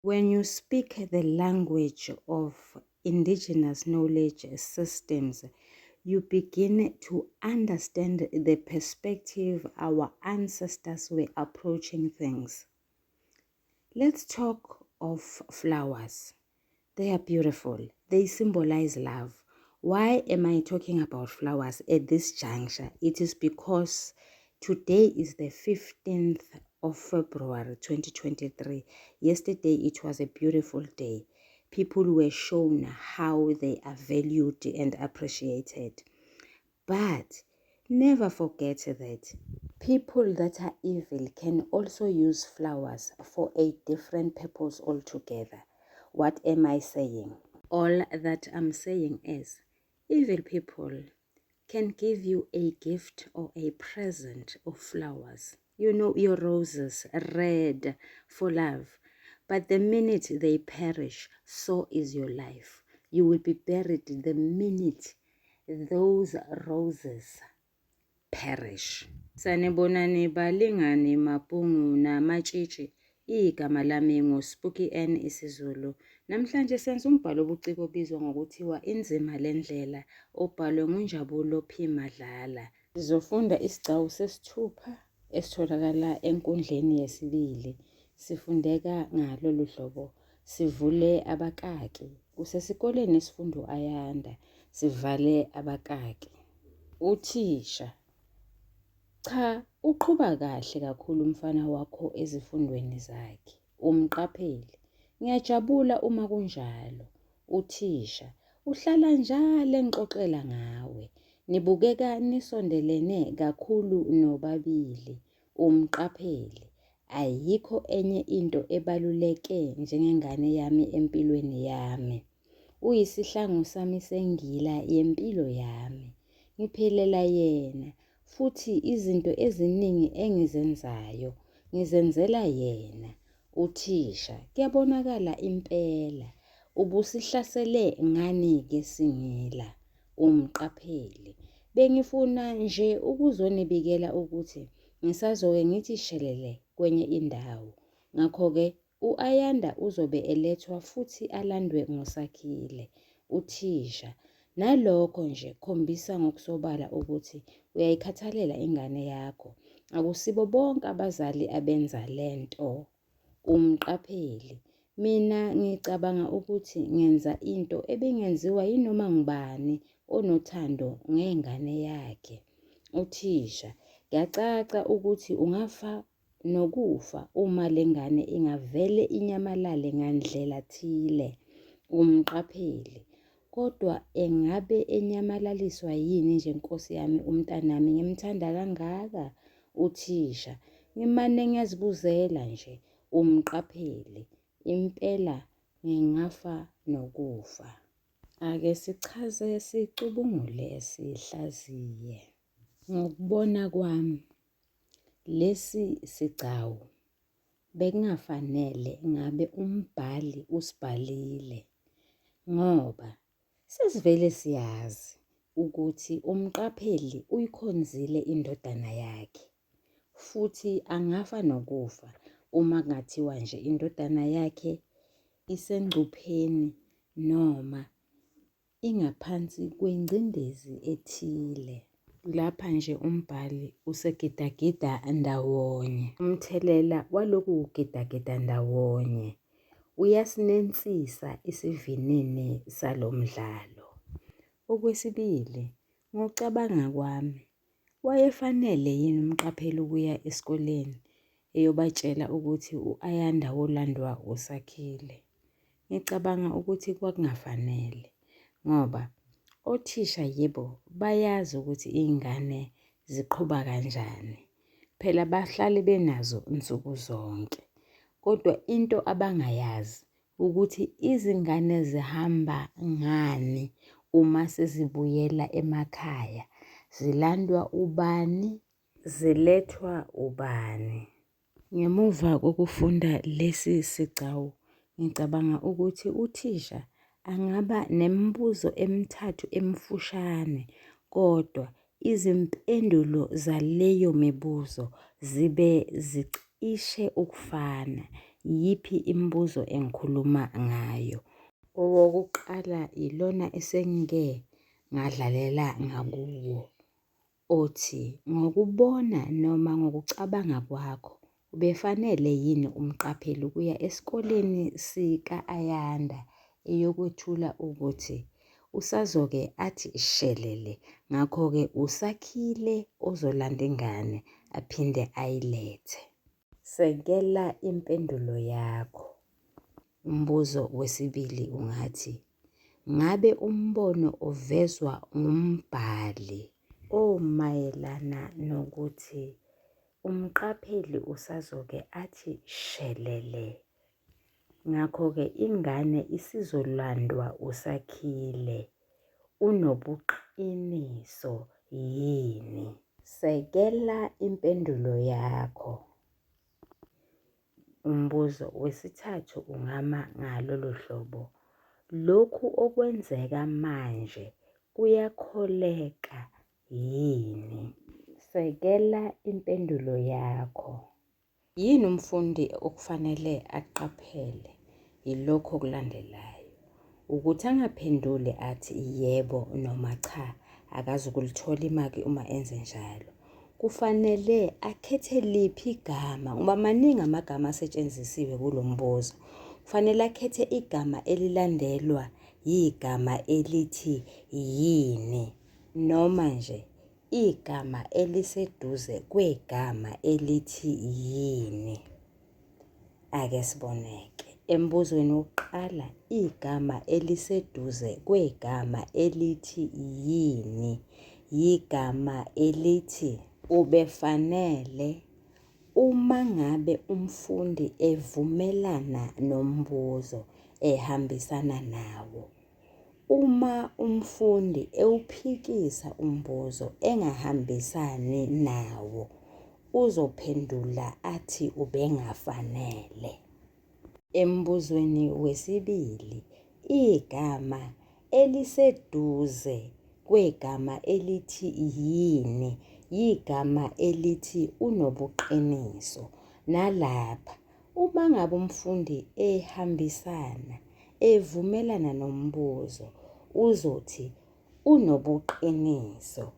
When you speak the language of indigenous knowledge systems, you begin to understand the perspective our ancestors were approaching things. Let's talk of flowers. They are beautiful. They symbolize love. Why am I talking about flowers at this juncture? It is because today is the 15th of February 2023. Yesterday it was a beautiful day. People were shown how they are valued and appreciated. But never forget that people that are evil can also use flowers for a different purpose altogether. What am I saying? All that I'm saying is evil people can give you a gift or a present of flowers. You know, your roses, red for love. But the minute they perish, so is your life. You will be buried the minute those roses perish. Sanibonani balingani mapungu namatshitshi. Igama lami nguSpooky N isiZulu. Namhlanje senza umbhalo obuciko obizwa ngokuthiwa Inzima Lendlela obhalwe nguNjabulo P Madlala. Sizofunda isigcawu sesithupha esitholakala enkundleni yesibili. Sifundeka ngalolu hlobo. Sivule abakaki. Kusesikoleni esifundo Ayanda. Sivale abakaki. Uthisha, Cha, uqhuba kahle kakhulu umfana wakho ezifundweni zakhe. Umqapheli, Ngiyajabula uma kunjalo. Uthisha, Uhlala njalo engixoxela ngawe. Nibukeka nisondelene kakhulu nobabili. Umqapheli, Ayikho enye into ebaluleke njengengane yami empilweni yami. Uyisihlangu sami sengila yempilo yami. Ngiphilela yena futhi izinto eziningi engizenzayo ngizenzela yena. Uthisha, Kuyabonakala impela. Ubusihlasele ngani-ke Singila? Umqapheli, Bengifuna nje ukuzonibikela ukuthi ngisazoke ngithi shelele kwenye indawo. Ngakho-ke U-Ayanda uzobe elethwa futhi alandwe nguSakhile, uthisha. Nalokho nje khombisa ngokusobala ukuthi uyayikhathalela ingane yakho. Akusibo bonke abazali abenza le nto. Umqapheli, Mina ngicabanga ukuthi ngenza into ebingenziwa yinoma ngubani onothando ngengane yakhe. Uthisha, Kuyacaca ukuthi ungafa nokufa uma lengane ingavele inyamalale ngandlela thile. Umqapheli, Kodwa engabe enyamalaliswa yini nje nkosi yami umntanami ngimthanda kangaka? Uthisha, Ngimane ngiyazibuzela nje. Umqapheli, Impela ngingafa nokufa. Ake sichaze sicubungule sihlaziye. Ngokubona kwami, Lesi sigcawu bekungafanele ngabe umbhali usibhalile ngoba sesivele siyazi ukuthi umqapheli uyikhonzile indodana yakhe futhi angafa nokufa uma kungathiwa nje indodana yakhe isengcupheni noma ingaphansi kwengcindezi ethile. Lapha nje umbhali usegidagida ndawonye. Umthelela walokhu kugidagida ndawonye uyasinensisa isivinini salo mdlalo. Okwesibili, ngokucabanga kwami, Wayefanele yini uMqapheli ukuya esikoleni eyobatshela ukuthi u-Ayanda wolandwa uSakhile? Ngicabanga ukuthi kwakungafanele ngoba othisha yebo bayazi ukuthi iy'ngane ziqhuba kanjani. Phela bahlale benazo nsuku zonke kodwa into abangayazi ukuthi izingane zihamba ngani uma sezibuyela emakhaya, zilandwa ubani, zilethwa ubani. Ngemuva kokufunda lesi sigcawu, ngicabanga ukuthi uthisha angaba nemibuzo emithathu emifushane kodwa Izimpendulo zaleyo mibuzo zibe zicishe ukufana. Iyiphi imibuzo engikhuluma ngayo? Owokuqala ilona esengike ngadlalela ngakuwo othi, ngokubona noma ngokucabanga kwakho ubefanele yini uMqapheli ukuya esikoleni sika-Ayanda eyokwethula ukuthi usazoke athi shelele ngakho-ke uSakhile ozolanda ingane aphinde ayilethe. Sekela impendulo yakho. Umbuzo wesibili ungathi, ngabe umbono ovezwa ngumbhali omayelana nokuthi umqapheli usazoke athi shelele ngakho-ke ingane isizolandwa uSakhile unobuqiniso yini? Sekela impendulo yakho. Umbuzo wesithathu ungama ngalolu hlobo, Lokhu okwenzeka manje kuyakholeka yini? Sekela impendulo yakho. Yini umfundi okufanele aqaphele? Yilokhu okulandelayo. Ukuthi angaphenduli athi yebo noma cha, akazukulithola imaki uma enze njalo. Kufanele akhethe liphi igama ngoba maningi amagama asetshenzisiwe kulo mbuzo. Kufanele akhethe igama elilandelwa yigama elithi yini noma nje igama eliseduze kwegama elithi yini. Ake siboneke. Embuzweni wokuqala igama eliseduze kwegama elithi yini yigama elithi ubefanele uma ngabe umfundi evumelana nombuzo ehambisana nawo. Uma umfundi ewuphikisa umbuzo engahambisani nawo, uzophendula athi ubengafanele. Embuzweni wesibili, igama eliseduze kwegama elithi yini yigama elithi unobuqiniso. Nalapha Uma ngabe umfundi ehambisana, evumelana nombuzo, uzothi unobuqiniso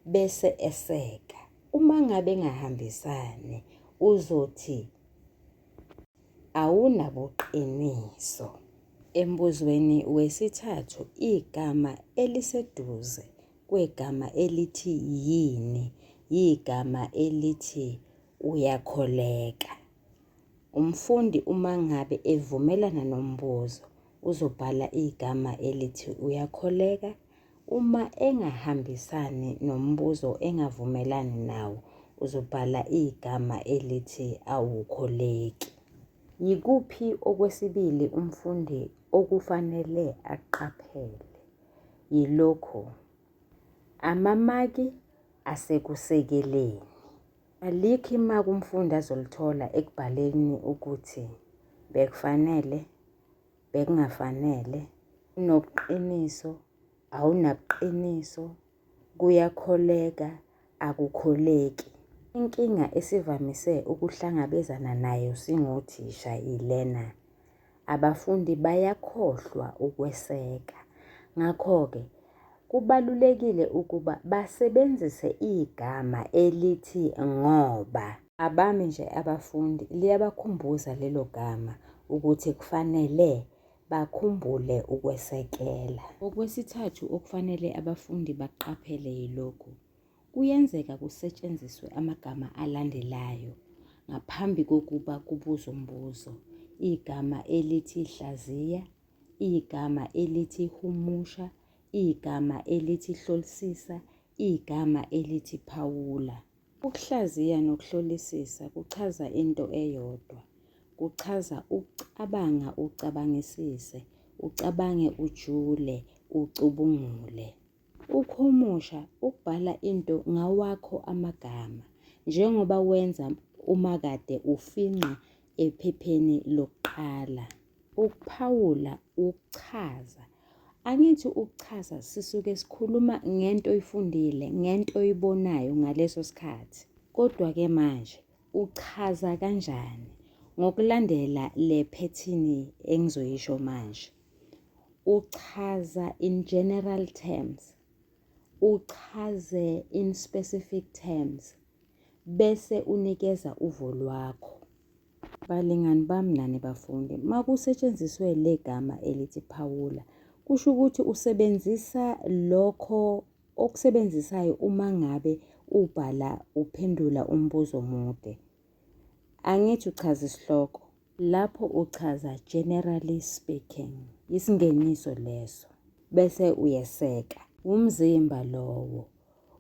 bese eseka. Uma ngabe engahambisani, uzothi awunabuqiniso. Embuzweni wesithathu igama eliseduze kwegama elithi yini yigama elithi uyakholeka. Umfundi uma ngabe evumelana nombuzo uzobhala igama elithi uyakholeka. Uma engahambisani nombuzo engavumelani nawo uzobhala igama elithi awukholeki. Yikuphi okwesibili umfundi okufanele aqaphele? Yilokhu, amamaki asekusekeleni. Alikho imaki umfundi azolithola ekubhaleni ukuthi bekufanele, bekungafanele, unobuqiniso, awunabuqiniso, kuyakholeka, akukholeki. Inkinga esivamise ukuhlangabezana nayo singothisha yilena, abafundi bayakhohlwa ukweseka. Ngakho-ke kubalulekile ukuba basebenzise igama elithi ngoba. Abami nje abafundi liyabakhumbuza lelo gama ukuthi kufanele bakhumbule ukwesekela. Okwesithathu okufanele abafundi bakuqaphele yilokhu, Kuyenzeka kusetshenziswe amagama alandelayo ngaphambi kokuba kubuzwe umbuzo, igama elithi hlaziya, igama elithi humusha, igama elithi hlolisisa, igama elithi phawula. Ukuhlaziya nokuhlolisisa kuchaza into eyodwa. Kuchaza ukucabanga ucabangisise, ucabange ujule, ucubungule. Ukuhumusha, ukubhala into ngawakho amagama, njengoba wenza uma kade ufingqa ephepheni lokuqala. Ukuphawula, ukuchaza. Angithi ukuchaza sisuke sikhuluma ngento oyifundile, ngento oyibonayo ngaleso sikhathi. Kodwa-ke manje uchaza kanjani? Ngokulandela le phethini engizoyisho manje, uchaza in general terms, uchaze in specific terms, bese unikeza uvo lwakho. Balingani bami nani bafundi, makusetshenziswe le gama elithi phawula, kusho ukuthi usebenzisa lokho okusebenzisayo uma ngabe ubhala uphendula umbuzo omude. Angithi uchaza isihloko. Lapho uchaza generally speaking. Isingeniso leso. Bese uyeseka. Wumzimba lowo.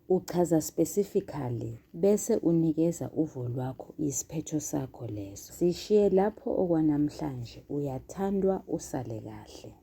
Uchaza specifically bese unikeza uvo lwakho isiphetho sakho leso. Sishiye lapho okwanamhlanje uyathandwa usale kahle.